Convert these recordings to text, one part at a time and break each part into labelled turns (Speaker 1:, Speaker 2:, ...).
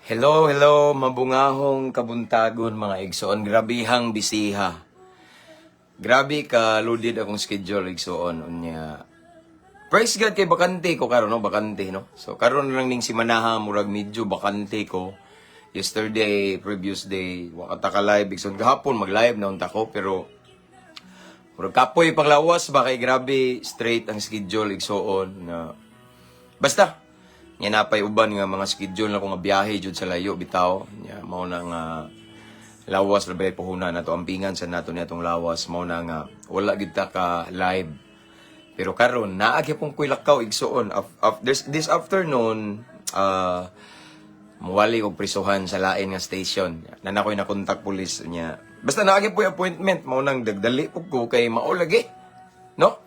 Speaker 1: Hello, hello, mabungahong kabuntagon, mga igsoon. Grabihang bisiha. Grabe ka loaded akong schedule, igsoon. Unya. Praise God kay bakante ko karon, no, bakante, no. So karon lang ning simanaha, murag medyo bakante ko. Yesterday, previous day, wa ka ta ka live, igsoon. Gahapon mag-live na unta ko, pero murag kapoy panglawas ba kay grabe straight ang schedule, igsoon, na basta nya napay uban nga mga schedule na ko nga biyahe jud sa layo bitaw. Nya mao na nga lawas labay puhunan nato, ampingan sa nato niya atong lawas. Mao na nga wala gid ta ka live, pero karon naa gyapon ko'y lakaw, igsoon. This afternoon, muwali og prisuhan sa lain nga station na nakoy na contact police niya. Basta naa gyud po'y appointment, mao nang dagdali pud ko kay mao lagi, no.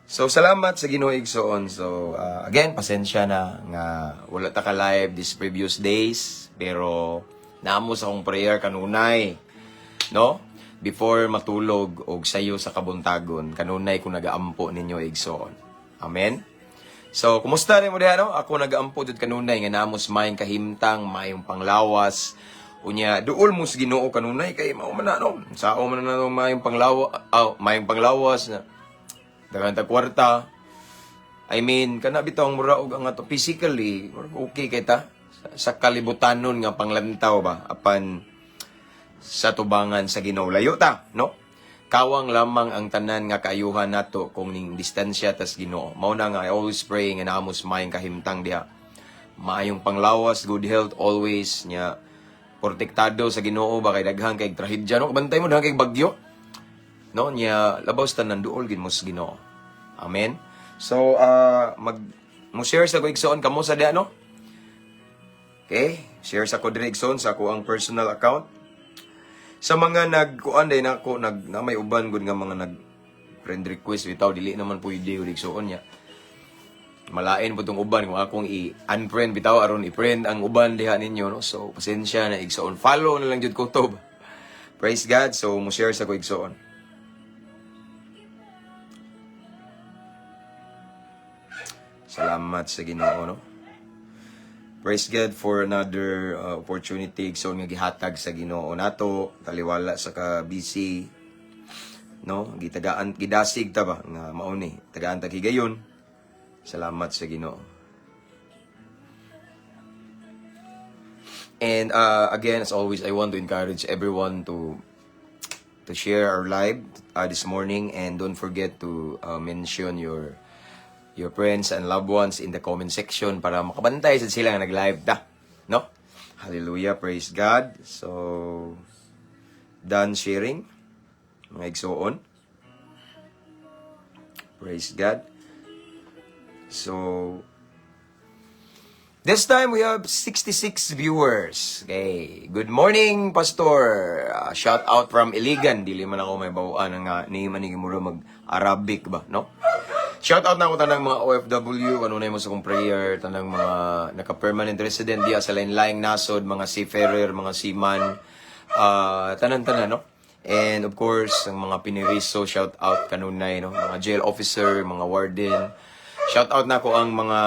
Speaker 1: So salamat sa Ginoo, igsoon. So again, pasensya na nga wala ta ka live this previous days, pero naamo sa akong prayer kanunay, no? Before matulog og sayo sa kabuntagon, kanunay ko nagaampo ninyo, igsoon. Amen. So, kumusta rin mo diha, no? Ako nagaampo jud kanunay nga namos maayong kahimtang, maayong panglawas. Unya, duol mo sa Ginoo kanunay kay mao man na, no. Sao man na maayong panglawas, oh, maayong panglawas na daghan ta kwarta. I mean, kana bitaw ang mura og ang ato physically, murag okay kay ta sa kalibutanon nga panglantaw ba, apan sa tubangan sa Ginoo layo ta, no? Kawang lamang ang tanan nga kaayuhan nato kung ning distansya tas Ginoo. Mao na nga I always pray nga naamos maayong kahimtang diha. Maayong panglawas, good health always nya protektado sa Ginoo ba kay daghan kay trahedya, no? Bantay mo, daghan kay bagyo. No, nya labaw sa tanan, duol gid mo sa Ginoo. Amen. So mag mo share sa ko, igsoon, kamo sa diha, no? Okay, share sa ko diri, igsoon, sa ako ang personal account. Sa mga nagkuan day nako nag na may uban gud nga mga nag friend request bitaw, dili naman pwede gud, igsoon niya. Malain po tong uban kung akong i-unfriend bitaw aron i-friend ang uban diha ninyo, no. So pasensya na, igsoon. Follow na lang jud ko to. Praise God. So mo share sa ko, igsoon. Salamat sa Ginoo, no. Praise God for another opportunity, igsoon, nga gihatag sa Ginoo nato taliwala sa ka busy, no. Gitagaan, gidasig ta ba nga mao ni tagaan tag higayon. Salamat sa Ginoo. And again, as always, I want to encourage everyone to share our live this morning and don't forget to mention your friends and loved ones in the comment section para makabantay sa sila nga nag-live ta, no? Hallelujah, praise God. So done sharing, mga igsoon. Praise God. So this time we have 66 viewers. Okay. Good morning, Pastor. Shout out from Iligan. Dili man ako may bawaan nga ni man ni mura mag Arabic ba, no? Shout out na ako tanang mga OFW, kanunay mo sa akong prayer, tanang mga naka-permanent resident diya sa lain-laing nasod, mga seafarer, mga seaman, tanan-tanan, no? And of course, ang mga piniriso, shout out kanunay, no? Mga jail officer, mga warden. Shout out na ko ang mga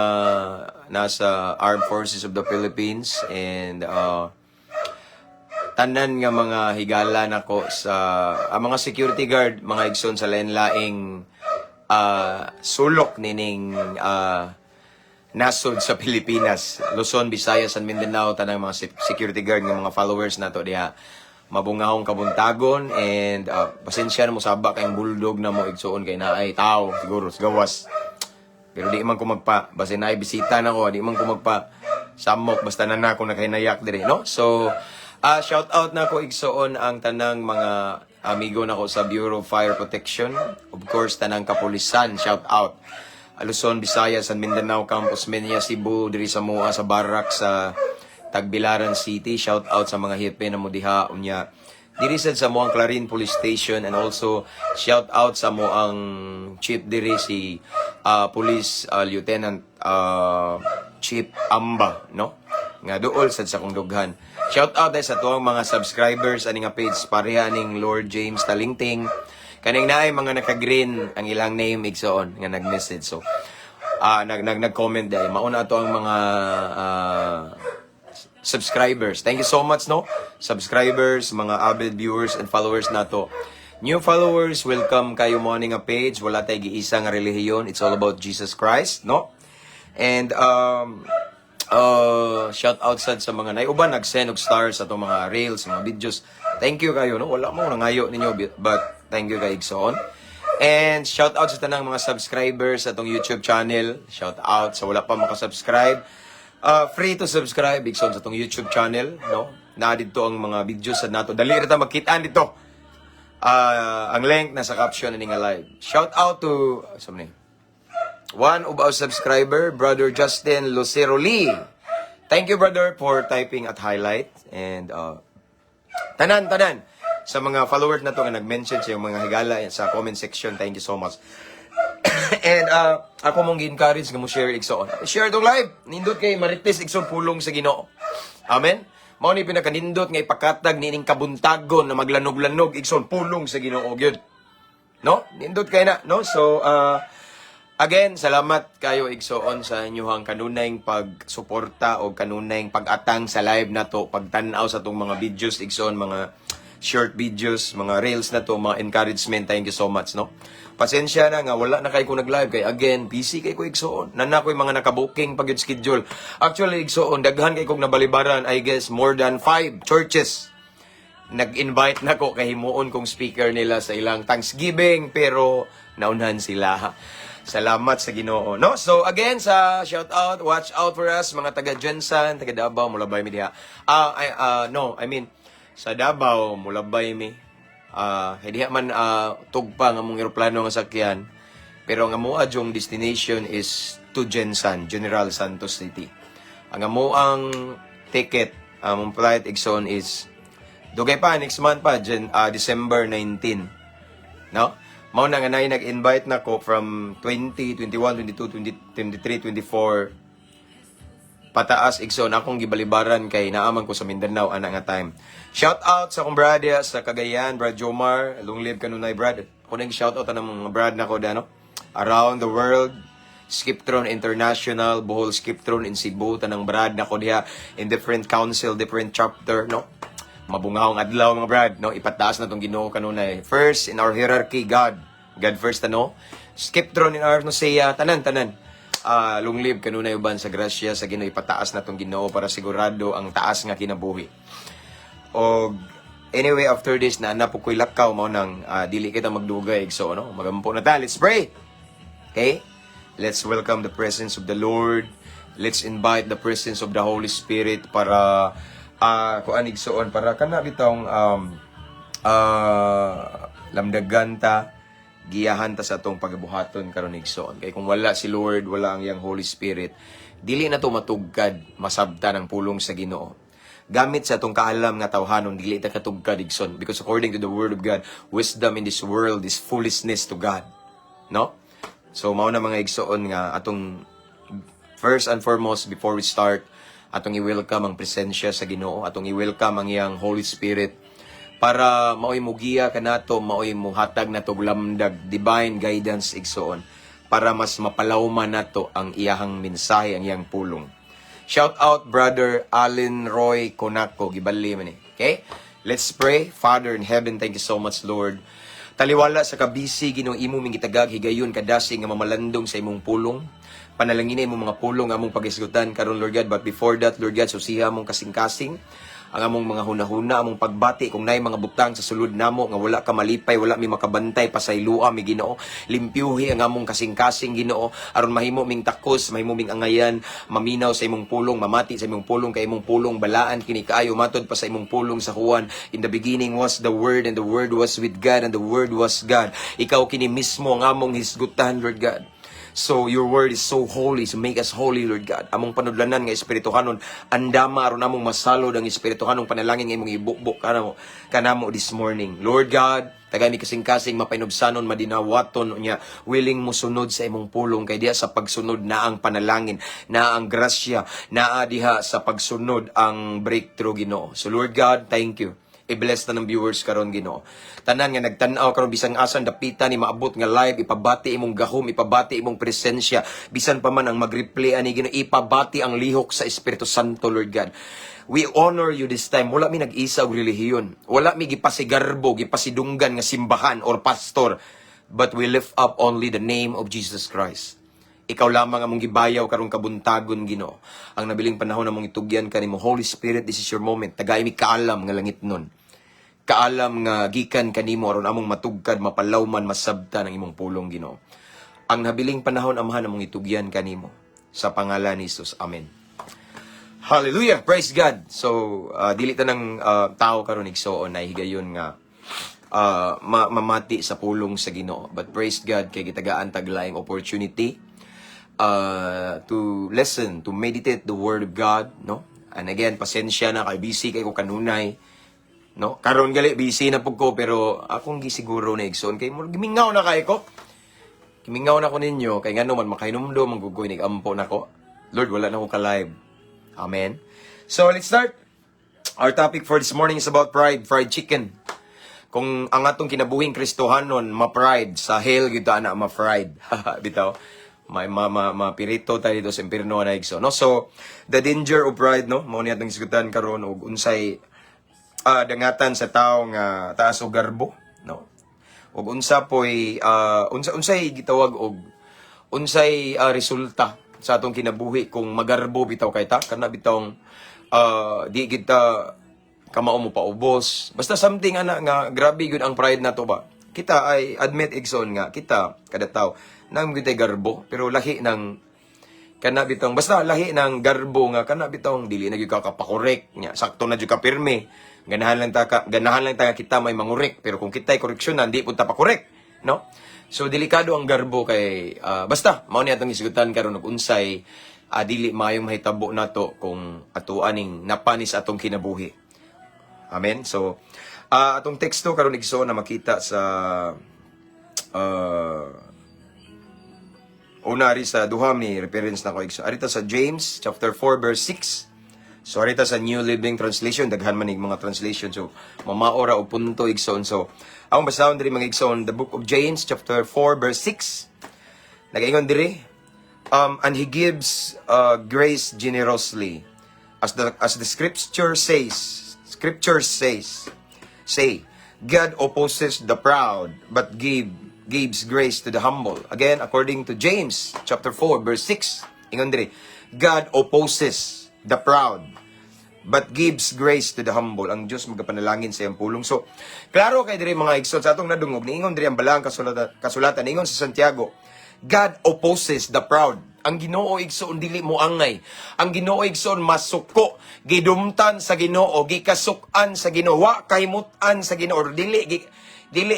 Speaker 1: nasa Armed Forces of the Philippines and tanan nga mga higala nako sa ang mga security guard, mga igsoon, sa lain-laing sulok nining nasod sa Pilipinas, Luzon, Visayas, and Mindanao, tanang mga security guard nga mga followers nato diha. Mabungahong kabuntagon and pasensya na mo saba kayong bulldog na mo, igsoon, kay naay tao siguro sa gawas. Pero di man ko magpa, basta naay bisita na ko, di man ko magpa samok basta na na ako nakahinayak dire, no? So, shout out na ko, igsoon, ang tanang mga amigo nako sa Bureau of Fire Protection. Of course, tanang kapulisan, shout out. Luzon, Visayas, and Mindanao, Campus Menia, Cebu, diri sa Mua, sa Barak, sa Tagbilaran City. Shout out sa mga hipe na mo diha, unya diri sad sa moang Clarin Police Station and also shout out sa moang chief diri, si Police Lieutenant Chief Amba, no, nga duol sad sa akong dughan. Shout out dahil sa tuwang mga subscribers ani nga page, pareha ning Lord James Talingting, kaning naay mga naka-green ang ilang name, igsoon, nga nag-message. So nag nag nag-comment dahil mauna ato ang mga subscribers. Thank you so much, no? Subscribers, mga avid viewers and followers nato. New followers, welcome kayo mo nga page. Wala tay giisa nga relihiyon. It's all about Jesus Christ, no? And shout out sad sa mga naiuban nag-send og stars sa atong mga reels, mga videos. Thank you kayo, no? Wala mo nangayo ninyo, but thank you kay igsoon. And shout out sa tanang mga subscribers sa atong YouTube channel. Shout out sa wala pa makasubscribe. Free to subscribe igsoon sa atong YouTube channel, no? Naa didto ang mga videos sa nato. Dali ra ta magkitaan didto. Ang link nasa caption ani nga live. Shout out to sa ni? One of our subscriber, Brother Justin Lucero Lee. Thank you, brother, for typing at highlight. And tanan, tanan, sa mga followers na to nga nag-mention sa yung mga higala sa comment section, thank you so much. And ako mong gi-encourage nga mo share, igsoon. Share tong live. Nindot kay marites, igsoon, pulong sa Ginoo. Amen. Mao ni pinakanindot nga ipakatag niining kabuntagon na maglanog-lanog, igsoon, pulong sa Ginoo gyud. No? Nindot kay na, no? So again, salamat kayo, igsoon, sa inyong kanunayng pagsuporta o kanunayng pag-atang sa live na to, pagtan-aw sa atong mga videos, igsoon, mga short videos, mga reels na to, mga encouragement. Thank you so much, no? Pasensya na nga wala na kay ko nag-live kay again, busy kay ko, igsoon. Nana ko'y mga naka-booking pag yun schedule. Actually, igsoon, daghan kay kog nabalibaran, I guess more than five churches nag-invite na ko kay himuon kong speaker nila sa ilang Thanksgiving, pero naunhan sila. Salamat sa Ginoo. No? So again, sa shout out, watch out for us mga taga GenSan, taga Davao, mulabay mi diha. Ah, I no, I mean sa Davao mulabay mi. Kay diha man tugpa nga among eroplano nga sakyan. Pero ang amoa jong destination is to GenSan, General Santos City. Ang amoang ticket, among flight, igsoon, is dugay pa, next month pa, December 19. No? Mao na nga nay nag-invite na ko from 20, 21, 22, 20, 23, 24 pataas, igsoon, akong gibalibaran kay naaman ko sa Mindanao ana nga time. Shout out sa akong brad diha sa Cagayan, Brad Jomar, long live kanunay, Brad. Ako nang shout out ang mga brad nako no? Around the world. Skiptron International, Bohol Skiptron in Cebu, tanang brad nako diha in different council, different chapter, no? Mabungahong adlaw, mga brad, no? Ipataas na tong Ginoo kanunay. First in our hierarchy, God. God first, ano? Skiptron in our no siya, tanan tanan. Long live kanunay uban sa grasya sa Ginoo. Ipataas na tong Ginoo para sigurado ang taas nga kinabuhi. Og anyway, after this na na po ko'y lakaw, mao nang dili kita magdugay, so no, magampo na ta. Let's pray. Okay? Let's welcome the presence of the Lord. Let's invite the presence of the Holy Spirit para kuan, igsoon, para kana bitong lamdagan ta, giyahan ta sa atong pagabuhaton karon, igsoon. Kay kung wala si Lord, wala ang iyang Holy Spirit, dili na to matugkad, masabta ng pulong sa Ginoo. Gamit sa atong kaalam nga tawhanon, dili ta katugkad, igsoon, because according to the word of God, wisdom in this world is foolishness to God, no? So mao na, mga igsoon, nga atong first and foremost, before we start, atong i-welcome ang presensya sa Ginoo, atong i-welcome ang iyang Holy Spirit para maoy mugiya kanato, maoy muhatag nato og lamdag, divine guidance, igsoon, para mas mapalawman nato ang iyahang mensahe, ang iyang pulong. Shout out Brother Allen Roy Konako, gibali man eh. Okay? Let's pray. Father in heaven, thank you so much, Lord. Taliwala sa kabisi, Ginoo, imo ming gitagag higayon kadasig nga mamalandong sa imong pulong. Panalangin imong mga pulong among pagisgutan karon, Lord God. But before that, Lord God, susiha among kasing-kasing, ang among mga hunahuna, among pagbati. Kung naay mga butang sa sulod namo nga wala ka malipay, wala mi makabantay, pasaylua mi, Ginoo. Limpyuhi ang among kasing-kasing, Ginoo, aron mahimo ming takos, mahimo ming angayan, maminaw sa imong pulong, mamati sa imong pulong, kay imong pulong balaan kini kaayo, matod pa sa imong pulong sa Juan. In the beginning was the Word, and the Word was with God, and the Word was God. Ikaw kini mismo ang among hisgutan, Lord God. So your word is so holy. So make us holy, Lord God. Among panudlanan nga espirituhanon, andama aron among masalod ang espirituhanong panalangin nga imong ibukbok kanamo this morning. Lord God, tagay mi kasing-kasing mapainubsanon, madinawaton unya willing mo sunod sa imong pulong, kay diha sa pagsunod na ang panalangin, na ang grasya, naa diha sa pagsunod ang breakthrough, Ginoo. So Lord God, thank you. I-bless tanang viewers karon, Ginoo. Tanan nga nagtan-aw karon bisan asan dapita ni maabot nga live, ipabati imong gahom, ipabati imong presensya. Bisan pa man ang mag-replay ani, Ginoo, ipabati ang lihok sa Espiritu Santo, Lord God. We honor you this time. Wala mi nag-isa og relihiyon. Wala mi gipasigarbo, gipasidunggan nga simbahan or pastor. But we lift up only the name of Jesus Christ. Ikaw lamang among gibayaw karong kabuntagon, Ginoo. Ang nabiling panahon among itugyan kanimo. Holy Spirit, this is your moment. Tagay mi kaalam nga langit nun. Kaalam nga gikan kanimo aron among matugkad, mapalawman, masabtan ang imong pulong, Ginoo. Ang nabiling panahon, Amahan, among itugyan kanimo. Sa pangalan ni Jesus. Amen. Hallelujah! Praise God! So, dili ta ng tao karon, igsoon, na higayon nga mamati sa pulong sa Ginoo. But praise God kay gitagaan tag laing opportunity to listen, to meditate the word of God, no? And again, pasensya na kay busy kay ko kanunay. No? Karon gali busy na pud ko, pero akong gisiguro na, igsoon, kay mo gimingaw na kay ko. Gimingaw na ko ninyo kay ngano man makahinumdom man gud ko ampo nako. Lord, wala na ko ka-live. Amen. So let's start. Our topic for this morning is about pride, fried chicken. Kung ang atong kinabuhing Kristohanon ma-pride, sa hell gyud ta na ma-fried. Bitaw. May ma, ma, mapirito tayo dito sa impierno na, igso, no? So, the danger of pride, no? Mao ni atong isgutan karon og unsay dangatan sa tao nga taas og garbo, no? Og unsa poy unsa unsay gitawag og unsay resulta sa atong kinabuhi kung magarbo bitaw kay ta, kana bitawng di kita kamao mo paubos, basta something ana nga grabe gyud ang pride nato ba. Kita ay admit, igsoon, nga kita kada tao nang gyud garbo, pero lahi ng kana bitong basta lahi ng garbo nga kana bitong dili na gyud ka kapakorek nya, sakto na gyud ka pirmi, ganahan lang ta nga kita may mangurek, pero kung kita'y koreksyonan, di pud ta pakorek, no? So delikado ang garbo kay basta mao ni atong isgutan karon og unsay dili maayong mahitabo nato kung ato aning napanis atong kinabuhi. Amen. So atong teksto karon, igsoon, na makita sa una ari sa duha ni reference na ko, igso. Arita sa James chapter 4 verse 6. So arita sa New Living Translation, daghan man ning mga translation, so mamaora og punto, igsoon. So akong basahon diri, mga igsoon, the book of James chapter 4 verse 6. Nagaingon diri, "And he gives grace generously, as the scripture says, scripture says say, God opposes the proud but gives grace to the humble." Again, according to James chapter 4 verse 6, ingon diri, "God opposes the proud but gives grace to the humble." Ang Diyos magapanalangin sa iyang pulong. So, klaro kay diri, mga igsoon, sa atong nadungog, niingon diri ang balaang kasulatan, niingon sa Santiago, God opposes the proud. Ang Ginoo, igsoon, dili mo angay. Ang Ginoo, igsoon, masuko, gidumtan sa Ginoo, gikasuk-an sa Ginoo, wa kahimutan sa Ginoo, or dili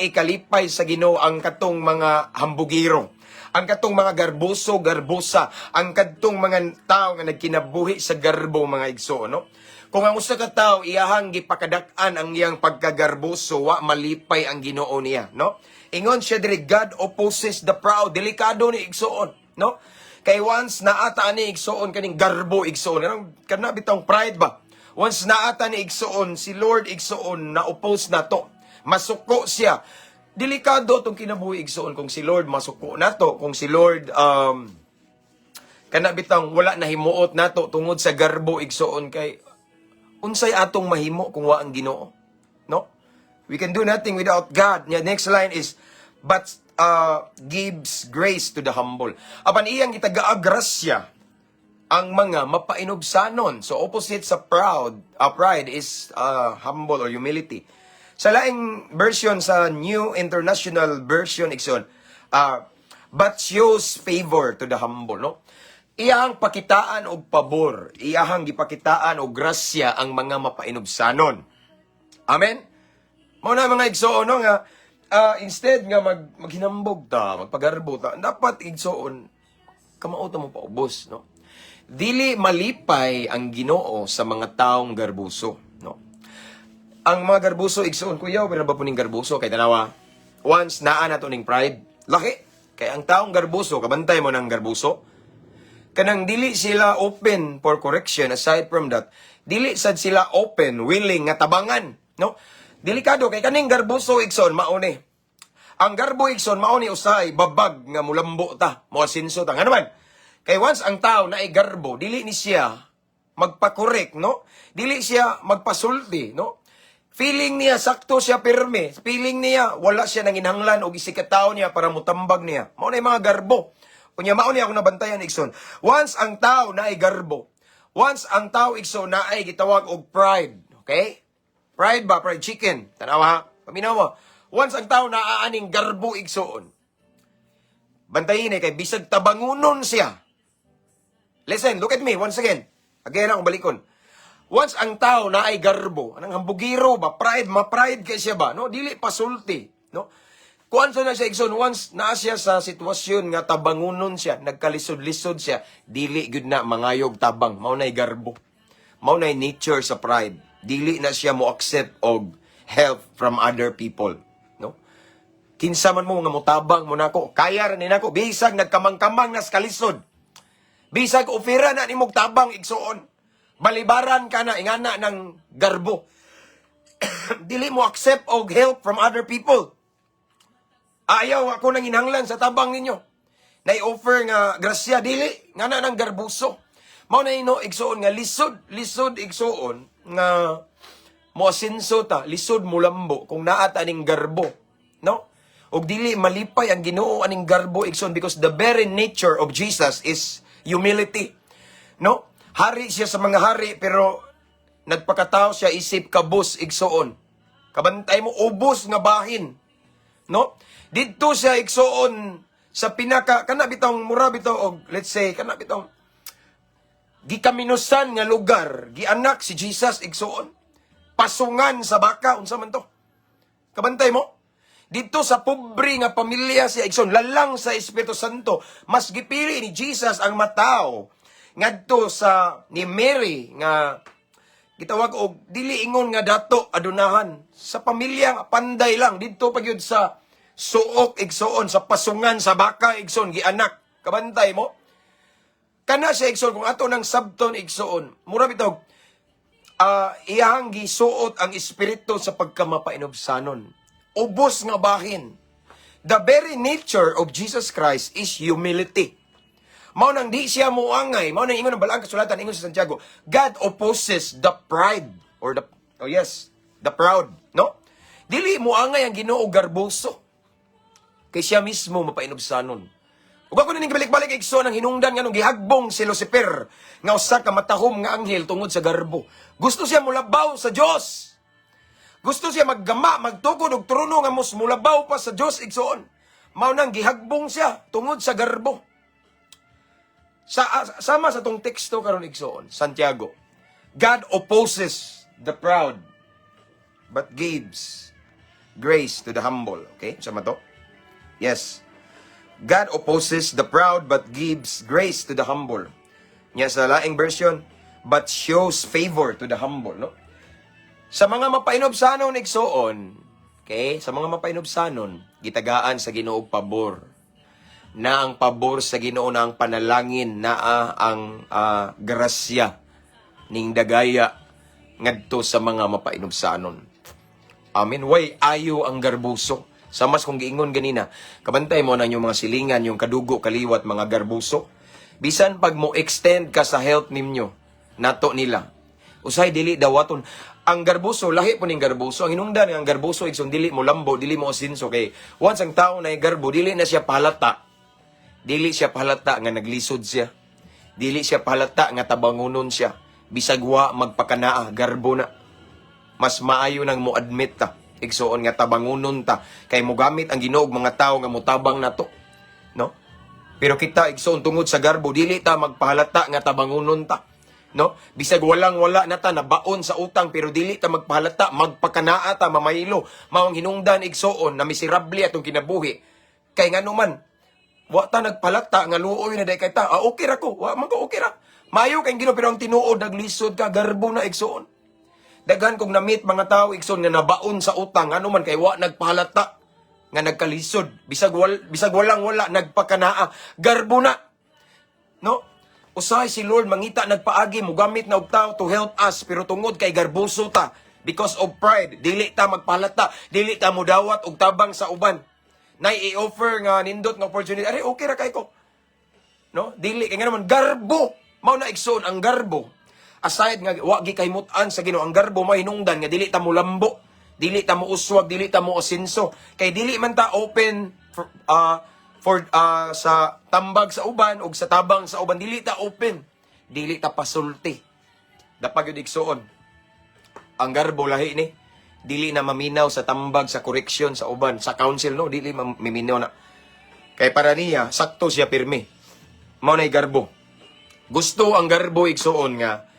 Speaker 1: ikalipay sa Ginoo ang katong mga hambugiro. Ang katong mga garboso, garbosa, ang kadtong mga tao nga nagkinabuhi sa garbo, mga igsoon, no? Kung ang usa ka tawo iyahang gipakadak-an ang iyang pagkagarboso, wa malipay ang Ginoo niya, no? Ingon siya diri, "God opposes the proud." Delikado ni, igsoon, no? Kay once naata ni, igsoon, kaning garbo, igsoon, kanang kana bitawng pride ba? Once naata ni, igsoon, si Lord, igsoon, na oppose na to. Masuko siya. Delikado tong kinabuhi, igsoon, kung si Lord masuko nato, kung si Lord kana bitang wala na himuot nato tungod sa garbo, igsoon, kay unsay atong mahimo kung wa ang Ginoo, no? We can do nothing without God. Yeah, next line is "but gives grace to the humble." Apan iyang gitagaa grasya ang mga mapainubsanon. So opposite sa pride is humble or humility. Sa laing version, sa New International Version, igsoon, "but shows favor to the humble," no? Iyahang pakitaan og pabor, iyahang gipakitaan og grasya ang mga mapainubsanon. Amen? Mao na, mga igsoon, no, nga instead nga maghinambog ta, magpagarbo ta, dapat, igsoon, kamao ta mo paubos, no? Dili malipay ang Ginoo sa mga taong garbuso, no? Ang mga garbuso, igsoon, kuyaw, pero ba po ning garbuso kay tanawa? Once naa na to ning pride, laki. Kay ang taong garbuso, kabantay mo ng garbuso, kanang dili sila open for correction. Aside from that, dili sad sila open, willing nga tabangan, no? Delikado kay kaning garboso, igsoon, mao ni. Ang garbo, igsoon, mao ni usahay babag nga mulambo ta, moasinso ta. Ngano man? Kay once ang tao naay garbo, dili ni siya magpa-correct, no? Dili siya magpasulti, no? Feeling niya sakto siya pirme. Feeling niya wala siya nanginhanglan og isikataw niya para mutambag niya. Mao na yung mga garbo. Unya mao ni ako nabantayan, igsoon. Once ang tao naay garbo, once ang tao, igsoon, naay gitawag og pride, okay? Pride ba? Pride chicken. Tanawa ha. Paminaw mo. Once ang tao naa aning garbo, igsoon, bantayin eh, kay bisag tabangunon siya. Listen, look at me once again. Again akong balikon. Once ang tao naay garbo, anang hambugiro ba, pride, ma-pride kay siya ba, no? Dili pasulti, no? Kuan sa na siya, igsoon, once naa siya sa sitwasyon nga tabangunon siya, nagkalisod-lisod siya, dili gyud na mangayog tabang, mao na'y garbo. Mao na'y nature sa pride. Dili na siya mo accept og help from other people, no? Kinsa man mo nga motabang mo nako, kaya ra ni nako bisag nagkamang-kamang nas kalisod. Bisag ofera na nimog tabang, igsoon. Balibaran ka na ingana ng garbo. Dili mo accept og help from other people. Ayaw ako nang inanglan sa tabang ninyo. Nay-offer nga grasya, dili ngana ng garbuso. Mao na ino, igsoon, nga lisod, lisod, igsoon, nga mo asenso ta, lisod mulambo kung naa ta ning garbo, no? Og dili malipay ang Ginoo aning garbo, igsoon, because the very nature of Jesus is humility. No? Hari siya sa mga hari pero nagpakatao siya isip kabus, igsoon. Kabantay mo, ubos nga bahin. No? Didto siya, igsoon, sa pinaka kana bitong mura bitaw og let's say kana bitong gikaminusan nga lugar, gianak si Jesus, igsoon. Pasungan sa baka, unsa man to? Kabantay mo? Dito sa pobre nga pamilya siya, igsoon, lalang sa Espiritu Santo, mas gipili ni Jesus ang mataw ngadto sa ni Mary nga gitawag og dili ingon nga dato adunahan sa pamilya nga panday lang. Didto pa gyud sa suok, igsoon, sa pasungan sa baka, igsoon, gianak. Kabantay mo? Kana siya, igsoon, kung ato nang sabton, igsoon, mura bitaw iyang gisuot ang espiritu sa pagkamapainubsanon, ubos nga bahin. The very nature of Jesus Christ is humility. Mao nang di siya muangay, mao nang ingon ang balaang kasulatan, ingon sa Santiago, God opposes the pride or the, oh yes, the proud, no? Dili muangay ang Ginoo garboso. Kay siya mismo mapainubsanon. Ug ako ning balik-balik, igsoon, ang hinungdan nganong gihagbong si Lucifer nga usa ka matahom nga anghel tungod sa garbo. Gusto siya mulabaw sa Dios. Gusto siya maggama, magtukod og trono nga mas mulabaw pa sa Dios, igsoon. Mao nang gihagbong siya tungod sa garbo. Sa sama sa tong teksto karon, igsoon, Santiago. God opposes the proud but gives grace to the humble. Okay? Sama to? Yes. God opposes the proud but gives grace to the humble. Nya sa laing version, but shows favor to the humble, no? Sa mga mapainubsanon, igsoon, okay? Sa mga mapainubsanon, gitagaan sa Ginoo og pabor. Na ang pabor sa Ginoo, na ang panalangin, naa ang grasya ning dagaya ngadto sa mga mapainubsanon. Amen. Way ayo ang garbuso. Sa mas kung giingon ganina, kabantay mo na inyong mga silingan, yung kadugo, kaliwat, mga garbuso. Bisan pag mo extend ka sa help ninyo, nato nila. Usay dili dawaton. Ang garbuso, lahi po ning garbuso. Ang hinungdan nga ang garbuso, igsoon, dili mo lambo, dili mo asinso. Kay once ang tao na garbo, dili na siya pahalata. Dili siya pahalata nga naglisod siya. Dili siya pahalata nga tabangunon siya. Bisag wa magpakanaa, garbo na. Mas maayo nang mo admit ta, igsoon, nga tabangunon ta kay mogamit ang Ginoo og mga tawo nga motabang nato, no? Pero kita, igsoon, tungod sa garbo, dili ta magpahalata nga tabangunon ta, no? Bisag walang wala na ta, nabaon sa utang, pero dili ta magpahalata, magpakanaa ta, mamaylo. Mao ang hinungdan, igsoon, na miserable atong kinabuhi kay ngano man wa ta nagpalata nga luoy na day kay ta. Ah, okay ra ko, wa man ko, okay ra, mayo kay Ginoo, pero ang tinuod naglisod ka, garbo na, igsoon. Daghan kong na-meet mga tao, igsoon, nga nabaon sa utang, ano man kay wa nagpahalata nga nagkalisod, bisag walang wala, nagpakanaa, garbo na. No? Usahay si Lord mangita nagpaagi mugamit na og tao to help us, pero tungod kay garboso ta, Because of pride, dili ta magpalata, dili ta mudawat og tabang sa uban. Nay i-offer nga nindot nga opportunity, "Are, okay ra kay ko." No? Dili kay nga naman garbo. Mao na, igsoon, ang garbo. Aside nga wa gi kahimut-an sa Ginoo, ang garbo mahinungdan nga dili ta molambo, dili ta mo uswag, dili ta mo asenso. Kay dili man ta open for sa tambag sa uban ug sa tabang sa uban, dili ta open. Dili ta pasulti. Dapag yun, igsoon. Ang garbo lahi ni. Dili na maminaw sa tambag, sa correction sa uban, sa counsel, no, dili maminaw na. Kay para niya, sakto siya pirmi. Mao na'y garbo. Gusto ang garbo, igsoon, nga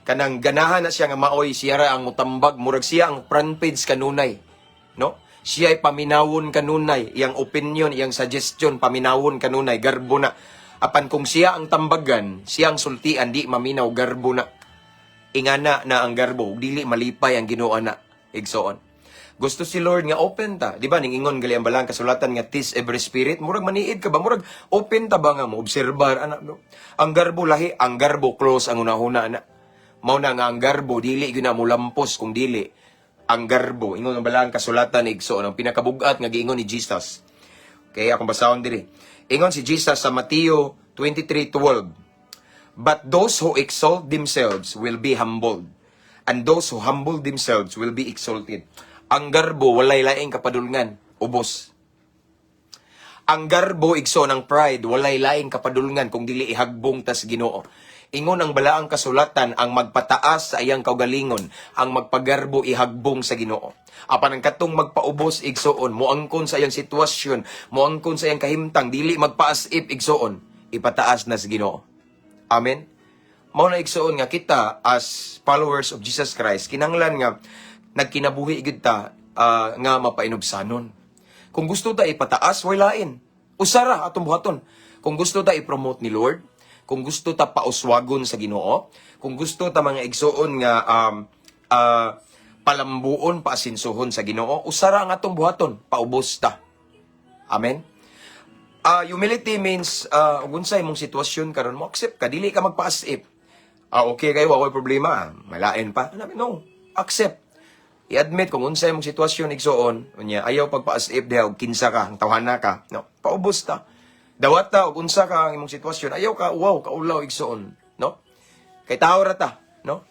Speaker 1: kanang ganahan na siya nga maoy siya ra ang mutambag, murag siya ang front page kanunay, no? Siya ay paminawon kanunay, iyang opinion, iyang suggestion paminawon kanunay, garbo na. Apan kung siya ang tambagan, siya ang sultian, di maminaw, garbo na. Ingana na ang garbo, dili malipay ang Ginoo na, igsoon. Gusto si Lord nga open ta. Di ba ning ingon gali ang balang kasulatan nga "Test every spirit"? Murag maniid ka ba? Murag open ta ba nga mo obserbar ana, no? Ang garbo lahi, ang garbo close ang hunahuna na. Mao na nga ang garbo dili gyud na molampos kung dili ang garbo. Ingon ang balang kasulatan, igsoon, ang pinakabugat nga giingon ni Jesus. Okay, akong basahon diri. Ingon si Jesus sa Mateo 23:12, "But those who exalt themselves will be humbled, and those who humble themselves will be exalted." Ang garbo walay laing kapadulngan, ubos. Ang garbo, igsoon, ang pride, walay laing kapadulngan kung dili ihagbong tas Ginoo. Ingon ang balaang kasulatan, ang magpataas sa iyang kaugalingon, ang magpagarbo ihagbong sa Ginoo. Apan ang katong magpaubos, igsoon, moangkon sa iyang sitwasyon, moangkon sa iyang kahimtang, dili magpaasip, igsoon, ipataas na sa Ginoo. Amen. Mao na, igsoon, nga kita as followers of Jesus Christ kinahanglan nga nagkinabuhi gyud ta nga mapainubsanon. Kung gusto ta ipataas, way lain. Usara atong buhaton. Kung gusto ta i-promote ni Lord, kung gusto ta pauswagon sa Ginoo, kung gusto ta, mga igsoon, nga palambuon, paasinsuhon sa Ginoo, usara ang atong buhaton, paubos ta. Amen. Humility means ug unsay imong sitwasyon karon, mo accept ka, dili ka magpa-as if. "Ah, okay kayo, wa koy problema, malain pa." No, accept. I-admit kung unsay imong sitwasyon, igsoon, unya ayaw pagpa-as if diha og kinsa ka, ang tawhana ka. No, paubos ta. Dawat ta og unsa ka ang imong sitwasyon, ayaw ka wow, kaulaw, igsoon, no? Kay tao ra ta, no?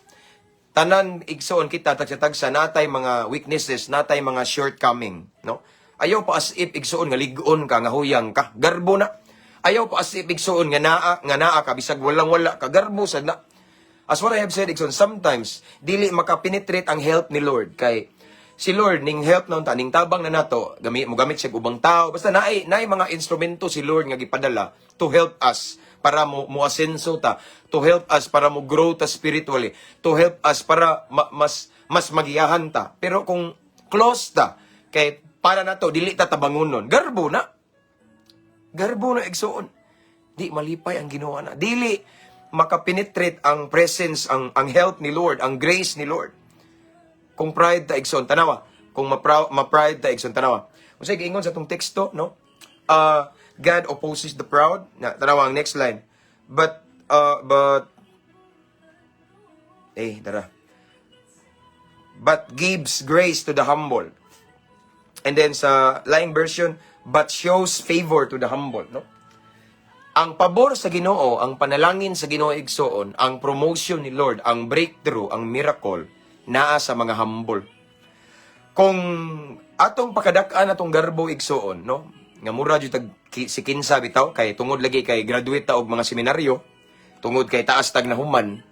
Speaker 1: Tanan, igsoon, kita tagsa-tagsa natay mga weaknesses, natay mga shortcoming, no? Ayaw pa as if, igsoon, nga lig-on ka, nga huyang ka, garbo na. Ayaw pa as if, igsoon, nga naa ka bisag walang wala ka, garbo sad na. As what I have said, igsoon, sometimes dili makapenetrate ang help ni Lord kay si Lord ning help na unta, ning tabang na nato, gamit mo gamit siya og ubang tao, basta naay mga instrumento si Lord nga gipadala to help us para mo asenso ta, to help us para mo grow ta spiritually, to help us para mas magiyahan ta. Pero kung close ta kay para nato dili ta tabangunon, garbo na. Garbo na, igsoon. Di malipay ang Ginoo na. Dili makapenetrate ang presence, ang help ni Lord, ang grace ni Lord. Kung pride ta, igsoon, tanawa. Kung ma-pride ta, igsoon, tanawa. Unsay giingon sa atong teksto, no? God opposes the proud. Na, tanawa ang next line. But, eh, tara. "But gives grace to the humble." And then sa laing version, "but shows favor to the humble," no? Ang pabor sa Ginoo, ang panalangin sa Ginoo, igsoon, ang promotion ni Lord, ang breakthrough, ang miracle, naa sa mga humble. Kung atong pakadak-an atong garbo, igsoon, no? Nga mura jud tag si kinsa bitaw kay tungod lagi kay graduate ta og mga seminaryo, tungod kay taas tag nahuman,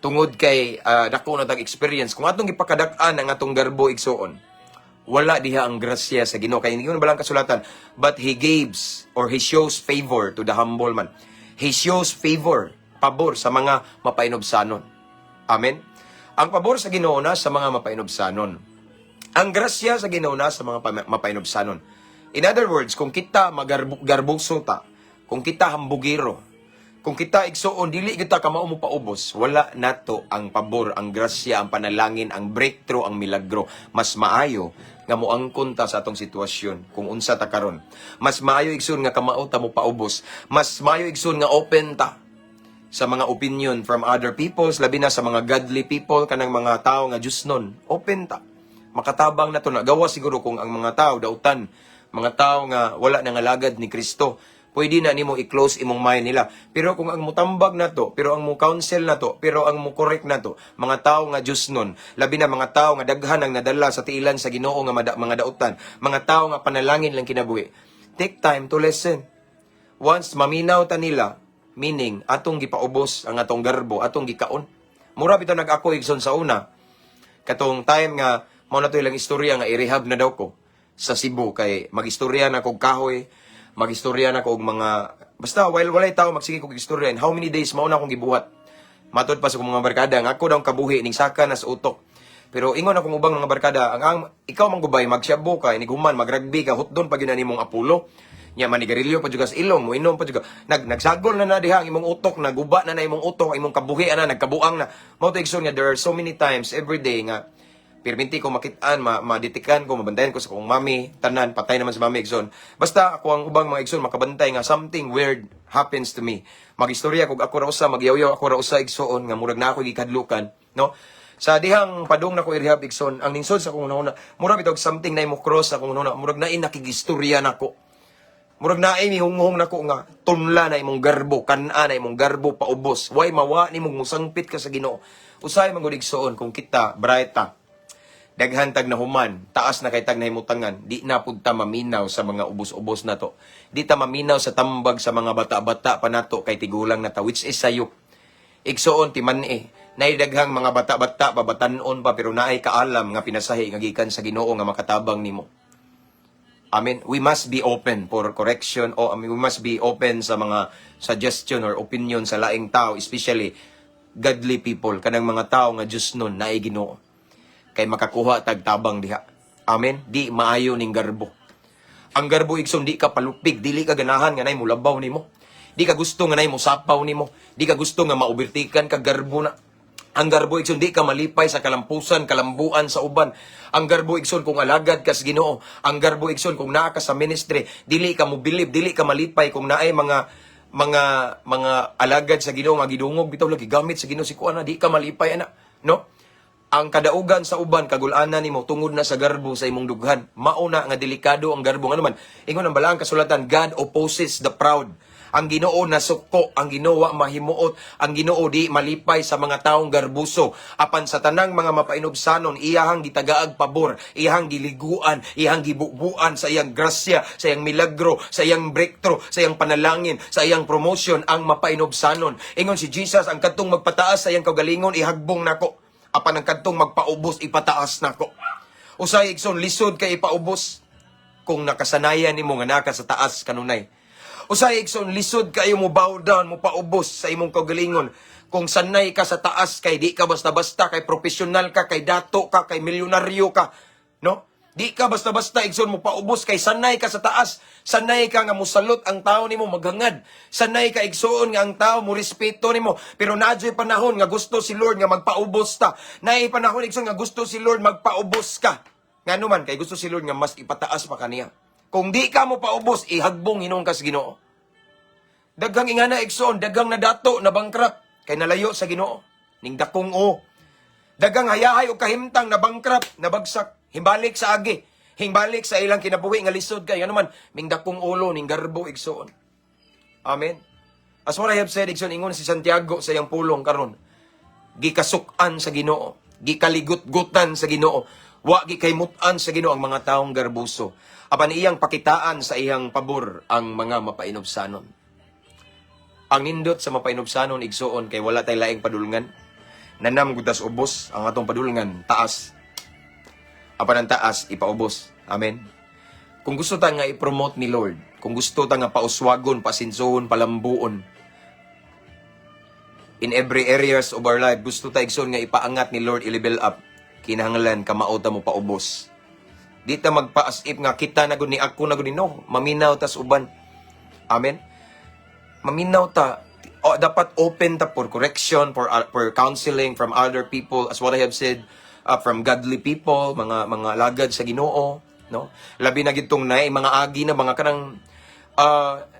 Speaker 1: tungod kay dako na tag experience, kung atong gipakadak-an ang atong garbo, igsoon, wala diha ang grasya sa Ginoo kay ingon balang kasulatan, "but he gives or he shows favor to the humble man." He shows favor, pabor sa mga mapainubsanon. Amen. Ang pabor sa Ginoo na sa mga mapainubsanon. Ang grasya sa Ginoo na sa mga mapainubsanon. In other words, kung kita magarbuso ta, kung kita hambugiro, kung kita, igsoon, dili kita kamao mo paubos, wala nato ang pabor, ang grasya, ang panalangin, ang breakthrough, ang milagro. Mas maayo nga moangkon ta sa atong sitwasyon kung unsa ta karon. Mas maayo, igsoon, nga kamao ta mo paubos. Mas maayo, igsoon, nga open ta. Sa mga opinion from other peoples, labi na sa mga godly people, kanang mga tao nga Diyosnon. Open ta. Makatabang na to na gawa siguro kung ang mga tao dautan, mga tao nga wala nangalagad ni Kristo. Pwede na nimo i-close imong mind nila. Pero kung ang mutambag na to, pero ang mo counsel na to, pero ang mo correct na to, mga tao nga Diyosnon, labi na mga tao nga daghan ang nadala sa tiilan sa Ginoo nga mga dautan, mga tao nga panalangin lang kinabuhi. Take time to listen. Once maminaw ta nila, meaning atong gipaubos ang atong garbo, atong gikaon. Mura bitaw nag-ako, igsoon, sa una. Katong time nga mao na to ilang istorya nga i-rehab na daw ko sa Cebu kay magistorya na kog kahoy, magistorya na kog mga basta while walay tao, magsige kog istorya, and how many days mao na akong gibuhat. Matod pa sa akong mga barkada nga ako daw ang kabuhi ning saka na sa utok. Pero ingon akong ubang mga barkada, ang ikaw man gubay, magsyabo ka, inighuman, magrugby ka, hutdon pa gyud na nimong apulo. Nya manigarilyo pa jud ka sa ilong, moinom pa jud ka. Nagsagol na na diha ang imong utok, naguba na na imong utok, ang imong kabuhi na nagkabuang na. Mao to, igsoon, nga there are so many times every day nga pirminti ko makitaan, maditikan ko, mabantayan ko sa akong mami, tanan, patay naman sa mami, igsoon. Basta ako ang ubang mga igsoon makabantay nga something weird happens to me. Magistorya kog ako ra usa, magyawyaw ako ra usa, igsoon, nga murag na ako gikadlukan, no? Sa dihang padung na ko i-rehab, igsoon, ang ningsod sa akong hunahuna, murag bitog something na imo cross sa akong hunahuna, murag naay nakigistorya nako. Murag naay mihunghong nako nga tunla na imong garbo, kan-a na imong garbo paubos. Way mawa nimong musangpit ka sa Ginoo. Usahay man gud, igsoon, kung kita bright ta. Daghan tag nahuman, taas na kay tag nahimutangan, di na pud ta maminaw sa mga ubos-ubos na to. Di ta maminaw sa tambag sa mga bata-bata pa nato kay tigulang na ta, which is sayop. Igsoon, timan-i, naay daghang mga bata-bata babatan-on pa pero naay kaalam nga pinasahi nga gikan sa Ginoo nga makatabang nimo. I mean, we must be open for correction o, I mean, we must be open sa mga suggestion or opinion sa laing tao, especially godly people, kanang mga tao nga Diyosnon, naay Ginoo. Kay makakuha tag tabang diha. Amen? Di maayo ning garbo. Ang garbo, igsoon, di ka palupig, dili ka ganahan nga nay mulabaw nimo. Di ka gusto nga nay mosapaw nimo. Di ka gusto nga maubertikan ka, garbo na. Ang garbo, igsoon, di ka malipay sa kalampusan, kalambuan sa uban. Ang garbo, igsoon, kung alagad ka sa Ginoo. Ang garbo, igsoon, kung naa ka sa ministry, dili ka mobilib, dili ka malipay kung naay mga alagad sa Ginoo nga gidungog bitaw lagi gamit sa Ginoo si kuan na, di ka malipay ana, no? Ang kadaugan sa uban kagulanan nimo tungod na sa garbo sa imong dughan. Mauna nga delikado ang garbo. Ngano man, ingon ang balaang kasulatan, God opposes the proud. Ang Ginoo nasuko, ang Ginoo wa mahimuot, ang Ginoo di malipay sa mga taong garbuso. Apan sa tanang mga mapainubsanon, iyahang gitagaag pabor, iyahang giliguan, iyahang gibubuan sa iyang grasya, sa iyang milagro, sa iyang breakthrough, sa iyang panalangin, sa iyang promotion ang mapainubsanon. Ingon si Jesus, ang kadtong magpataas sa iyang kaugalingon ihagbong nako. Apan ang kadtong magpaubos, ipataas nako. Usay, igsoon, lisod kay ipaubos kung nakasanayan nimo nga naka sa taas kanunay. Usay, igsoon, lisod kayo mo bow down, mo paubos sa imong kaugalingon. Kung sanay ka sa taas kay di ka basta-basta, kay profesional ka, kay dato ka, kay milyonaryo ka, no? Di ka basta-basta, igsoon, mo paubos kay sanay ka sa taas. Sanay ka nga musalot ang tao nimo, maghangad. Sanay ka, igsoon, nga ang tao mo respeto nimo. Pero naa panahon nga gusto si Lord nga magpaubos ta. Naay panahon, igsoon, nga gusto si Lord magpaubos ka. Ngano man, kay gusto si Lord nga mas ipataas pa kaniya. Kung di ka mo paubos, ihagbong hinuon ka sa Ginoo. Daghang ingana, igsoon, daghang nadato, na bankrupt, kay nalayo sa Ginoo. Ning dakong o. Daghang hayahay o kahimtang na bankrupt, nabagsak, himbalik sa agi, himbalik sa ilang kinabuhi nga lisod kay ano man, ning dakong ulo, ning garbo, igsoon. Amen. As what I have said, igsoon, ingon si Santiago sa iyang pulong karon, gikasuk-an sa Ginoo, gikaligut-gutan sa Ginoo, wa gikaymutan sa Ginoo ang mga taong garbuso. Apan iyang pakitaan sa iyang pabor ang mga mapainubsanon. Ang nindot sa mapainubsanon, igsoon, kay wala tay laing padulngan. Nanam gutas ubos ang atong padulngan, taas. Apan ang taas ipaubos. Amen. Kung gusto ta nga i-promote ni Lord, kung gusto ta nga pauswagon, pasinsohon, palambuon, in every areas of our life, gusto ta, igsoon, nga ipaangat ni Lord, i-level up, kinahanglan kamao ta mo paubos. Di ta magpa-as if nga kita na gud ni, ako na gud ni, no, maminaw tas uban. Amen. Maminaw ta. O, dapat open ta for correction, for counseling from other people, as what I have said, from godly people, mga lagad sa Ginoo, no? Labi na gitong naay mga agi na mga kanang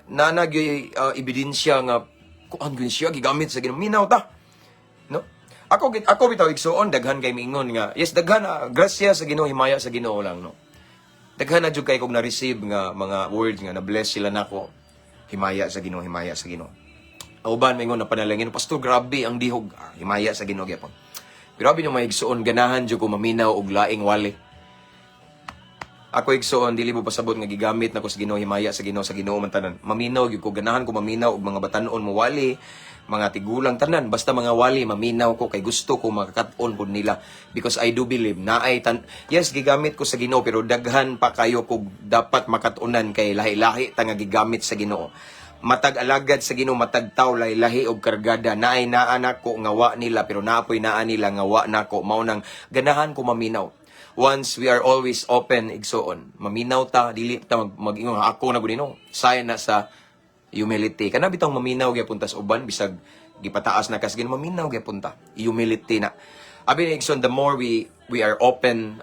Speaker 1: nanag ebidensya nga Kuan gyud siya, gigamit sa Ginoo. Minaw ta. No? Ako bitaw, igsuon, daghan kay miingon nga, yes, daghan na grasya sa Ginoo, himaya sa Ginoo lang, no. Daghan na jud kay kog na-receive nga mga words nga na-bless sila nako. Himaya sa Ginoo, himaya sa Ginoo. Uban maingon na panalangin, "Pastor, grabe ang dihog." Ah, himaya sa Ginoo gyapon. Grabe no, mga igsuon, ganahan jud ko maminaw og laing wali. Ako, igsuon, dili mo pasabot nga gigamit nako sa Ginoo, himaya sa Ginoo, sa Ginoo man tanan. Maminaw gyud ko, ganahan ko maminaw og mga batan-on mo wali, mga tigulang tanan, basta mga wali maminaw ko kay gusto ko makakat-on pud nila because I do believe na ay tan yes, gigamit ko sa Ginoo, pero daghan pa kayo kog dapat makat-unan kay lahi-lahi ta nga gigamit sa Ginoo. Matag alagad sa Ginoo, matag tawo lahi-lahi og kargada, naay naa nako nga wa nila, pero naapoy naa nila nga wa nako. Mao nang ganahan ko maminaw. Once we are always open, igsuon, maminaw ta, dili ta mag-ingon nga ako na gud no. Sign na sa humility kana bitong maminaw gyapon ta sa uban, bisag gipataas na kas Ginoo, maminaw gyapon ta. Humility na abi ni, igsoon. The more we are open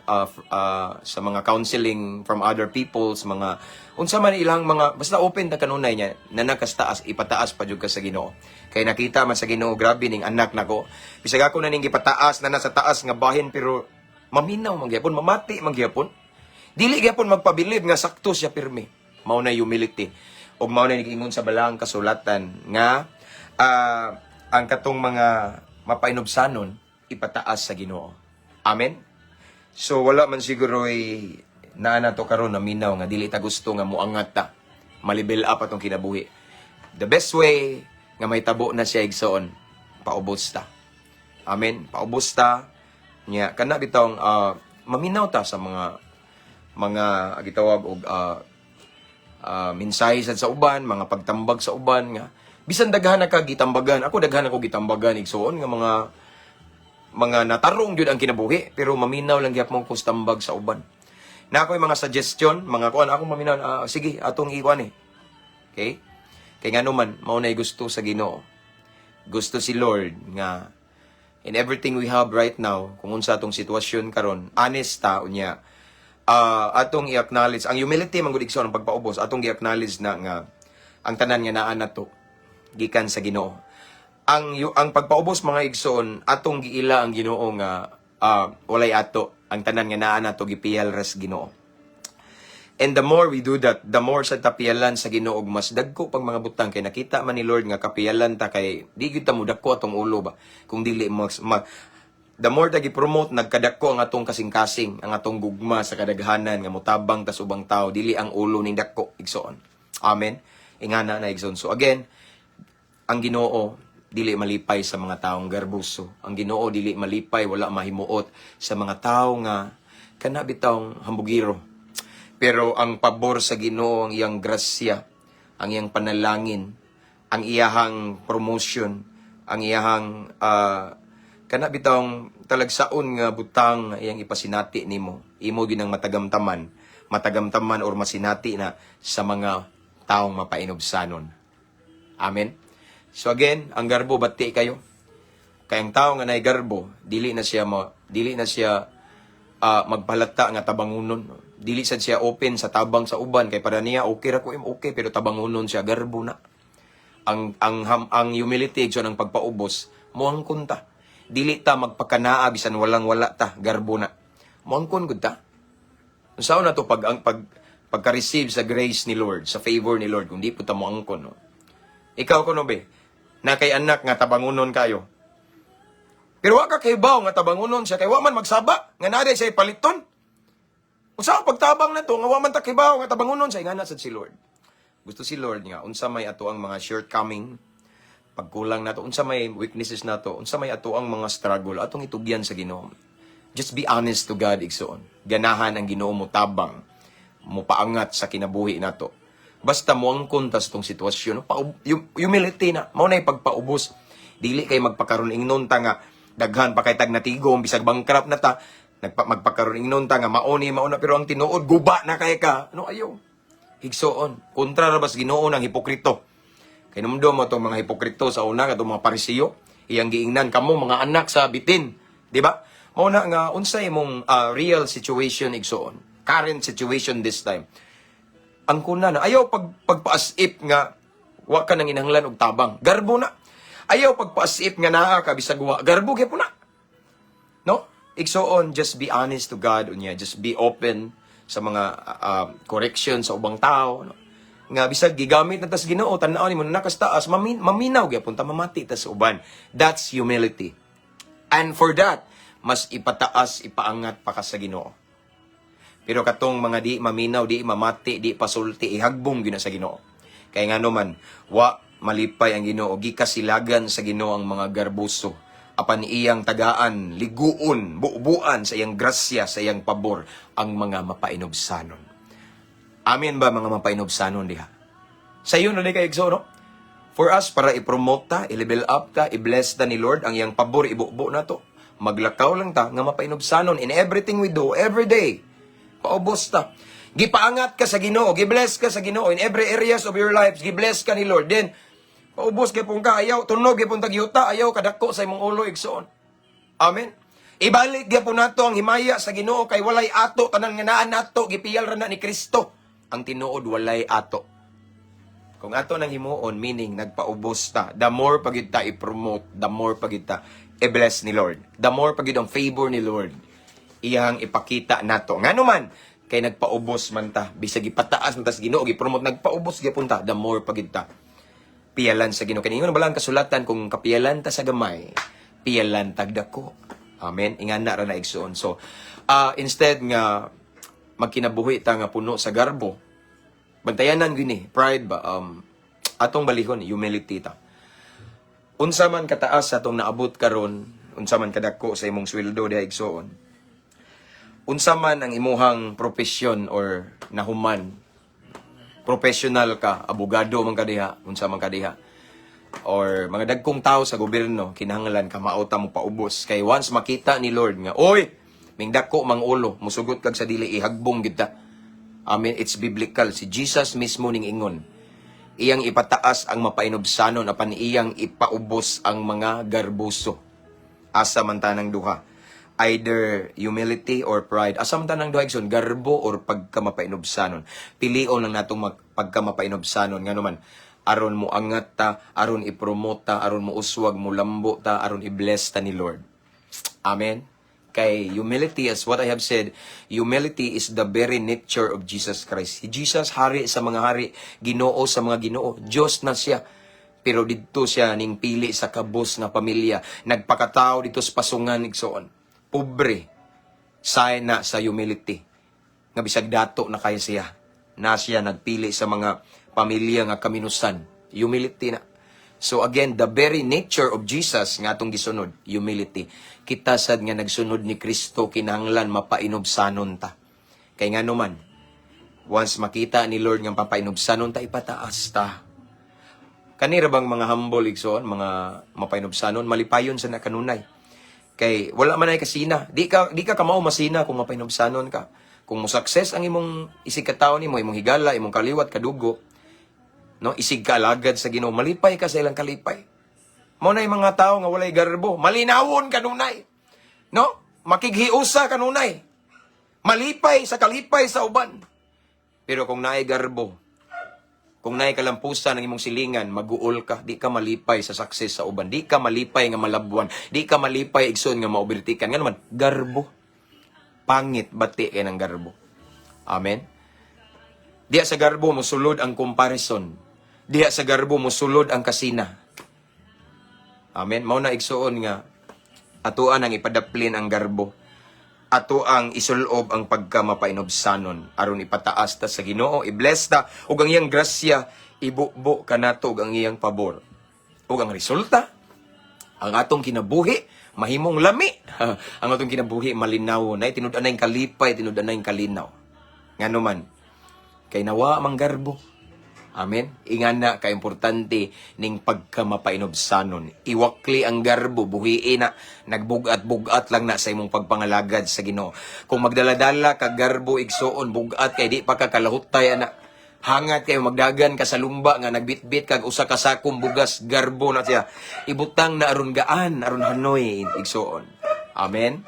Speaker 1: sa mga counseling from other people, sa mga unsa man ilang mga, basta open ta kanunay niya na nakastaas, ipataas pa jud ka sa Ginoo kay nakita man sa Ginoo, "Grabe ning anak nako, bisag ako na ning gipataas na nasa taas nga bahin, pero maminaw man gyapon, mamati man gyapon, dili gyapon magpabilib nga sakto siya pirmi." Mao na humility ug mao na giingon sa Balaang Kasulatan nga ang katong mga mapainubsanon ipataas sa Ginoo. Amen. So wala man siguro ay naa na to karon na minaw nga dili ta gusto nga muangat ta, ma-level up atong kinabuhi. The best way nga may tabo na siya, igsoon, paubos ta. Amen. Paubos ta nya kana bitong maminaw ta sa mga gitawag og mensahe sad sa uban, mga pagtambag sa uban nga bisan daghan na ka gitambagan. Ako, daghan ako gitambagan, igsuon, nga mga natarong gyud ang kinabuhi, pero maminaw lang gyapon ko sa tambag sa uban. Na ako'y mga suggestion, mga kuan, ako maminaw, "Sige, atong ikuan eh." Okay? Kay ngano man, mao nay gusto sa Ginoo. Gusto si Lord nga in everything we have right now, kung unsa atong sitwasyon karon, honest ta unya. Atong i-acknowledge ang humility man gud, igsoon, ang pagpaubos, atong i-acknowledge na nga ang tanan nga naa nato gikan sa Ginoo. Ang pagpaubos, mga igsoon, atong giila ang Ginoo nga walay ato, ang tanan nga naa nato gipiyal ras Ginoo. And the more we do that, the more sa tapiyalan sa Ginoo og mas dagko pag mga butang kay nakita man ni Lord nga kapiyalan ta, kay di gyud ta mo dagko atong ulo ba kung dili mas ma, the more ta gi-promote, nagkadako ang atong kasing-kasing, ang atong gugma sa kadaghanan nga motabang tas ubang tao, dili ang ulo ning dako, igsoon. Amen. Ingana na, igsoon. So again, ang Ginoo dili malipay sa mga taong garbuso. Ang Ginoo dili malipay, wala mahimuot sa mga tao nga kana bitawng hambugiro. Pero ang pabor sa Ginoo, ang iyang grasya, ang iyang panalangin, ang iyahang promotion, ang iyahang kana bitawng talagsaon nga butang nga iyang ipasinati nimo, imo ginang matagamtaman, matagamtaman or masinati na sa mga taong mapainubsanon. Amen. So again, ang garbo, bati kayo. Kay ang tao nga naay garbo, dili na siya magpalata nga tabangunon. Dili sad siya open sa tabang sa uban kay para niya okay ra ko, okay, pero tabangunon siya, garbo na. Ang humility, so ang pagpaubos, moangkon ta. Dili ta magpakanaa bisan walang wala ta, garbo na. Moangkon gud ta. Unsaon na to pag ang pag pagka-receive sa grace ni Lord, sa favor ni Lord, kung di po ta moangkon, no? Ikaw kuno be, na kay anak nga tabangunon kayo. Pero wa ka kahibaw nga tabangunon siya kay wa man magsaba nga naa siya paliton. Unsa ang pagtabang na to nga wa man ta kahibaw nga tabangunon siya? Ingana sad si Lord. Gusto si Lord nga unsa may ato ang mga shortcoming, pagkulang nato, unsa may weaknesses nato, unsa may ato ang mga struggle, atong itugyan sa Ginoo. Just be honest to God, igsoon. Ganahan ang Ginoo mo tabang, mo paangat sa kinabuhi nato. Basta moangkon ta sa tong sitwasyon, pa, humility na, mao na pagpaubos. Dili kay magpakaron ingnon ta nga daghan pa kay tag natigom bisag bankrupt na ta, magpakaron ingnon ta nga mao ni mao na, pero ang tinuod guba na kay ka. Ano ayo? Igsoon, kontra ra bas Ginoo ng hipokrito. Kay numdum mo itong mga hipokrito sa una, katong mga Parisiyo, iyang giingnan, "Kamo mga anak sa bitin," di ba? Mao na nga unsa imong real situation, igsoon, current situation this time. Ang kuna na ayaw pag pagpa-as if nga Wa ka nang inahanglan og tabang. Garbo na. Ayaw pagpa-as if nga naa ka bisag wa. Garbo gyud na. No? Igsoon, just be honest to God unya, just be open sa mga correction sa ubang tao, no? Nga bisag gigamit na tas Ginoo, tan-aw nimo nakas taas, maminaw gyapon ta, mamati ta sa uban. That's humility. And for that, mas ipataas, ipaangat pa ka sa Ginoo. Pero katong mga di maminaw, di mamati, di pasulti, ihagbong gyud na sa Ginoo. Kay ngano man, wa malipay ang Ginoo, gikasilagan sa Ginoo ang mga garboso. Apan iyang tagaan, liguon, bubuan sa iyang grasya, sa iyang pabor, ang mga mapainubsanon. Amen ba, mga mapainubsanon diha? Sa iyo na di kay igsoon, no? For us, para i-promote ta, i-level up ta, i-bless ta ni Lord, ang iyang pabor, ibubo na to. Maglakaw lang ta, nga mapainubsanon in everything we do, every day. Paubos ta. Gipaangat ka sa Ginoo, gi-bless ka sa Ginoo in every areas of your lives, gi-bless ka ni Lord. Then, paubos gyapon ka, ayaw, tunog gyapon tag yuta, ayaw kadako sa imong ulo, igsoon. Amen. Ibalik gyapon nato ang himaya sa Ginoo kay walay ato tanan nga naa nato, gipiyal ra na ni Kristo. Ang tinuod, walay ato. Kung ato nang himuon, meaning nagpaubos ta, the more pagid ta i-promote, the more pagid ta i-bless ni Lord. The more pagid ang favor ni Lord iyang ipakita nato. Ngano man, kay nagpaubos man ta, bisag ipataas man ta sa Ginoo, gi-promote, nagpaubos gyapon ta, the more pagid ta piyalan sa Ginoo. Kay ingon bala ang kasulatan, kung kapiyalan ta sa gamay, piyalan tag dako. Amen. Ingana ra na, igsuon. So, instead nga magkinabuhi ta nga puno sa garbo, bantayanan gini, pride ba, atong balihon, humility ta. Unsa man kataas sa atong naabot karon, unsa man kadako sa imong sweldo diha, igsuon, unsa man ang imuhang profesyon or nahuman, professional ka, abogado man ka diha, unsa man ka diha, or mga dagkong tao sa gobyerno, kinahanglan ka mao ta mo paubos. Kay once makita ni Lord nga, "Oy, ming dako mang ulo," musugot kag sa dili, ihagbong gid ta. Amen. It's biblical. Si Jesus mismo ning ingon. Iyang ipataas ang mapainubsanon apan iyang ipaubos ang mga garboso. Asa man tanang duha? Either humility or pride. Asa man tanang duha, igsoon? Garbo or pagkamapainubsanon. Pilion lang natong pagkamapainubsanon. Ngano man, aron mo angat ta, aron i-promote ta, aron mo uswag, mo lambo ta, aron i-bless ta ni Lord. Amen. Kay humility, as what I have said, humility is the very nature of Jesus Christ. Si Jesus, hari sa mga hari, Ginoo sa mga ginoo, Diyos na siya. Pero didto siya ning pili sa kabos nga pamilya. Nagpakatao dito sa pasungan, igsoon. Pobre. Sign na sa humility. Nga bisag dato na kaya siya. Na siya nagpili sa mga pamilya nga kaminusan. Humility na. So again, the very nature of Jesus nga atong gisunod, humility. Kita sad nga nagsunod ni Kristo, kinahanglan mapainubsanon ta. Kay ngano man, once makita ni Lord nga papainubsanon ta, ipataas ta. Kanira bang mga humble, igsoon, mga mapainubsanon, malipayon sa nakanunay. Kay wala man ay kasina. Di ka kamao masina kung mapainubsanon ka. Kung mo success ang imong isig katawo nimo, imong higala, imong kaliwat, kadugo, no, isig ka alagad sa Ginoo, malipay ka sa ilang kalipay. Mao na yung mga tao nga walay garbo, malinawon kanunay. No? Makighiusa kanunay. Malipay sa kalipay sa uban. Pero kung naay garbo, kung naay kalampusan ng imong silingan, maguol ka, di ka malipay sa success sa uban, di ka malipay nga malabuan, di ka malipay, igsoon, nga maobertikan. Ngano man, garbo. Pangit bati kay ng garbo. Amen. Diya sa garbo mosulod ang comparison. Diha sa garbo mosulod ang kasina. Amen. Mao na, igsuon, nga atoa nang ipadaplin ang garbo. Ato ang isulob ang pagkamapainubsanon aron ipataas ta sa Ginoo, i-bless ta ug ang iyang grasya ibubo kanato ug ang iyang pabor. Ug ang resulta, ang atong kinabuhi mahimong lami. Ang atong kinabuhi malinaw na, tinud-anay kalipay, tinud-anay kalinaw. Ngano man, kay nawa mang garbo. Amen. Ingana ka importante ning pagkamapainubsanon. Iwakli ang garbo, buhii na, nagbugat-bugat lang na sa imong pagpangalagad sa Ginoo. Kung magdaladala ka garbo, igsuon, bugat kay di pa ka kalahutay ana. Hangat kayo magdagan ka sa lumba nga nagbitbit kag usa ka sakong bugas, garbo na siya. Ibutang na aron gaan, aron hanoy, igsuon. Amen.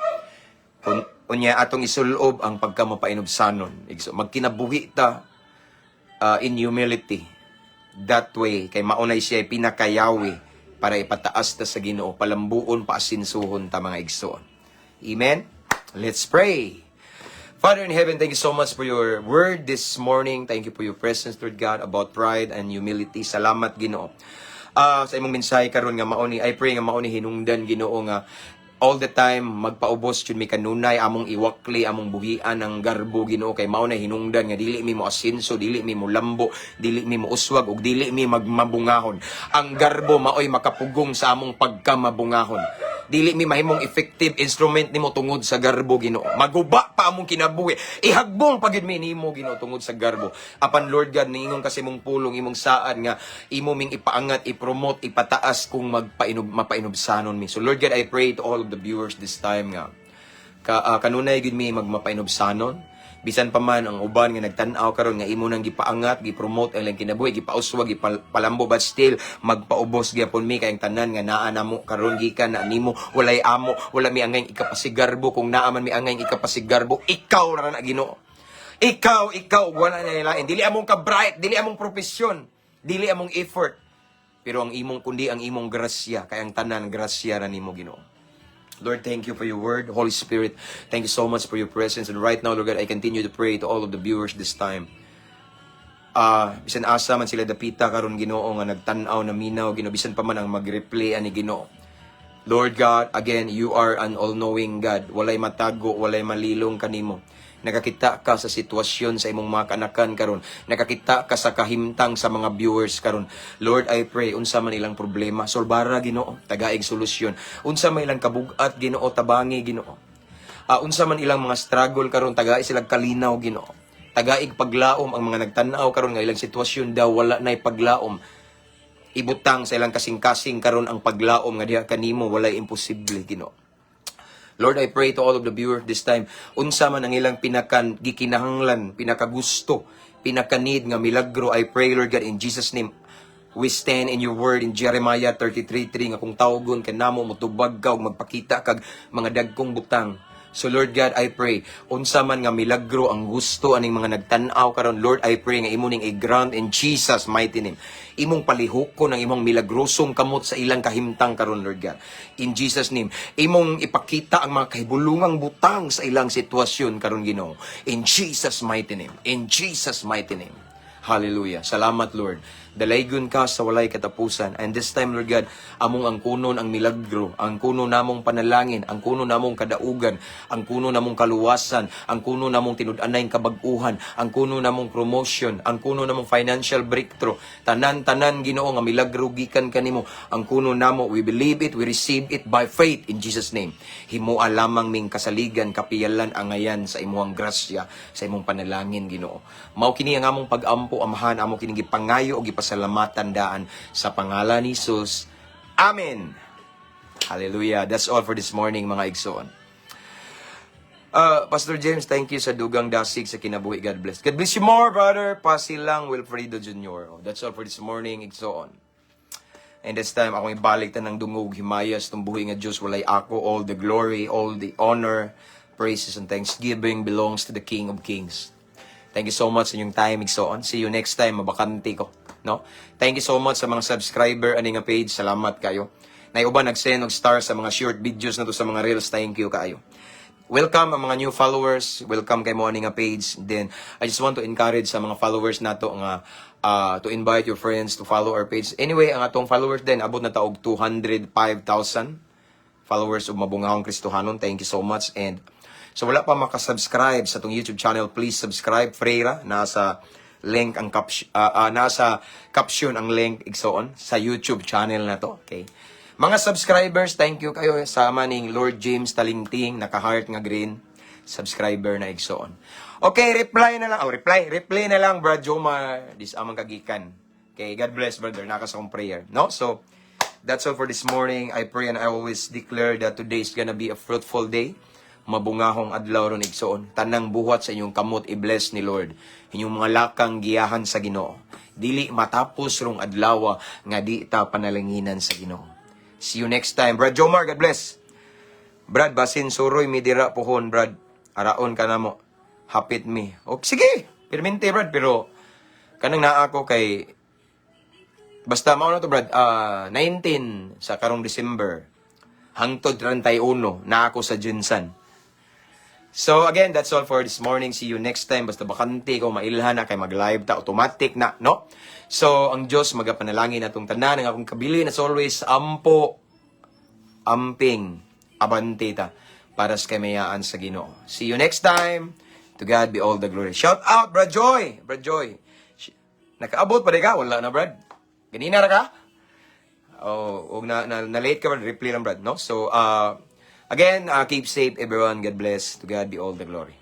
Speaker 1: Kung unya atong isulob ang pagkamapainubsanon, igsuon, magkinabuhi ta in humility. That way, kay maunay siya pinakayawi para ipataas ta sa Ginoo, palambuon, paasinsuhon ta, mga igsoon. Amen? Let's pray. Father in heaven, thank you so much for your word this morning. Thank you for your presence, Lord God, about pride and humility. Salamat, Ginoo. Sa imong mensahe karon nga mauni, I pray nga mauni hinungdan, Ginoo, nga all the time magpaubos jud mi kanunay among iwakli, among buhian ang garbo, Ginoo, kay mao na hinungdan nga dili mi mo asinso, dili mi mo lambo, dili mi mo uswag ug dili mi magmabungahon. Ang garbo maoy makapugong sa among pagkamabungahon. Dili mi mahimong effective instrument nimo tungod sa garbo, Ginoo. Maguba pa among kinabuhi, ihagbong pa gid mi nimo, Ginoo, tungod sa garbo. Apan Lord God, niingon kasi mong pulong, imong saad nga imo ming ipaangat, ipromote, ipataas kung magpainog mapainubsanon mi. So Lord God, I pray to all of the viewers this time nga kanunay gid mi magmapainubsanon, bisan pa man ang uban nga nagtan-aw karon nga imo nang gipaangat, gipromote ang ilang kinabuhi, gipauswag, gipalambo, but still magpaubos gyapon mi kay ang tanan nga naa namo karon gikan na nimo. Walay amo, wala mi angay ikapasigarbo. Kung naa man mi angay ikapasigarbo, ikaw ra na, Ginoo. Ikaw, ikaw, wala na lain. Dili among ka-bright, dili among profesyon, dili among effort, pero ang imong kundi ang imong grasya, kay ang tanan grasya ra nimo, Ginoo. Lord, thank you for your word. Holy Spirit, thank you so much for your presence. And right now, Lord God, I continue to pray to all of the viewers this time. Bisan asa man sila dapita karon, Ginoo, nga nagtan-aw na minaw, Ginoo, bisan pa man ang mag-replay ani, Ginoo. Lord God, again, you are an all-knowing God. Walay matago, walay malilong kanimo. Nakakita ka sa sitwasyon sa imong mga kanakan karon. Nakakita ka sa kahimtang sa mga viewers karon. Lord, I pray unsa man ilang problema, solbara, Ginoo, tagaig solusyon. Unsa man ilang kabugat, Ginoo, tabangi, Ginoo. Unsa man ilang mga struggle karon, tagaig sila kalinaw, Ginoo. Tagaig paglaom ang mga nagtan-aw karon nga ilang sitwasyon daw wala nay paglaom. Ibutang sa ilang kasing-kasing karon ang paglaom nga diha kanimo walay imposible, Ginoo. Lord, I pray to all of the viewers this time, unsa man ang ilang pinakan gikinahanglan, pinakagusto, pinaka-need nga milagro, I pray, Lord God, in Jesus' name, we stand in your word in Jeremiah 33:3 nga kung tawgon ka namo, mutubag ka ug magpakita kag mga dagkong butang. So Lord God, I pray, unsa man nga milagro ang gusto aning mga nagtan-aw karon, Lord, I pray nga imo ning i-grant in Jesus' mighty name. Imong palihukon ang imong milagrosong kamot sa ilang kahimtang karon, Lord God. In Jesus' name, imong ipakita ang mga kahibulungang butang sa ilang sitwasyon karon, Ginoo. In Jesus' mighty name. In Jesus' mighty name. Hallelujah. Salamat, Lord. Dalaygon ka sa walay katapusan. And this time, Lord God, among ang kunon ang milagro, ang kuno namong panalangin, ang kuno namong kadaugan, ang kuno namong kaluwasan, ang kuno namong tinud-anay kabag-uhan, ang kuno namong promotion, ang kuno namong financial breakthrough. Tanan-tanan, Ginoo, nga milagro gikan kanimo. Ang kuno namo, we believe it, we receive it by faith in Jesus' name. Himoa lamang ming kasaligan, kapiyalan, angayan sa imuhang grasya, sa imong panalangin, Ginoo. Mao kini ang among pag-ampo, Amahan, amo kini gipangayo o gipasalamatan daan sa pangalan ni Jesus. Amen. Hallelujah. That's all for this morning, mga igsoon. Pastor James, thank you sa dugang dasig sa kinabuhi. God bless. God bless you more, brother. Pasilang Wilfredo Jr. Oh, that's all for this morning, igsoon. And this time, akong ibalik tanang dungog, himayas, tumbuhi nga Diyos, walay ako, all the glory, all the honor, praises, and thanksgiving belongs to the King of Kings. Thank you so much sa inyong time, igsoon. See you next time, mabakante ko. No? Thank you so much sa mga subscriber ani nga page. Salamat kayo. Nay uban nag-send og star sa mga short videos na to sa mga reels. Thank you kaayo. Welcome ang mga new followers. Welcome kay mo ani nga page. Then I just want to encourage sa mga followers nato nga to invite your friends to follow our page. Anyway, ang atong followers din abot na ta og 205,000 followers of Mabungahong Kristohanon. Thank you so much. And so wala pa makasubscribe sa atong YouTube channel, please subscribe. Freira, nasa link ang caption, nasa caption ang link, igsoon, sa YouTube channel na to. Okay. Mga subscribers, thank you kayo sa maning Lord James Talingting, naka-heart nga green subscriber na, igsoon. Okay, reply na lang. Oh, reply, reply na lang, Brad Jomar. This amang kagikan. Okay, God bless, brother. Naka sa akong prayer. No? So, that's all for this morning. I pray and I always declare that today is gonna be a fruitful day. Mabungahong adlaw ron, igsoon. Tanang buhat sa inyong kamot i-bless ni Lord. Inyong mga lakang giyahan sa Ginoo. Dili matapos rong adlaw nga di ta panalanginan sa Ginoo. See you next time. Brad Jomar, God bless. Brad, basin suroy mi dira pohon, Brad. Araon ka na mo. Hapit mi. O, sige, pirmente, Brad, pero kanang naa ko kay Basta mao na to, Brad. 19 sa karong December hangtod 31 na ako sa GenSan. So again, that's all for this morning. See you next time. Basta bakante ko, mailhan na kay mag-live ta, automatic na, no? So ang Diyos magapanalangin atong tanan. Ang akong kabilin as always, ampo, amping, abante ta para sa kamayaan sa Ginoo. See you next time. To God be all the glory. Shout out, Brad Joy! Brad Joy. Nakaabot pa di ka? Wala na, Brad. Ganina ra ka? Oh, og na late ka, Brad, reply lang, Brad, no? So, again, keep safe, everyone. God bless. To God be all the glory.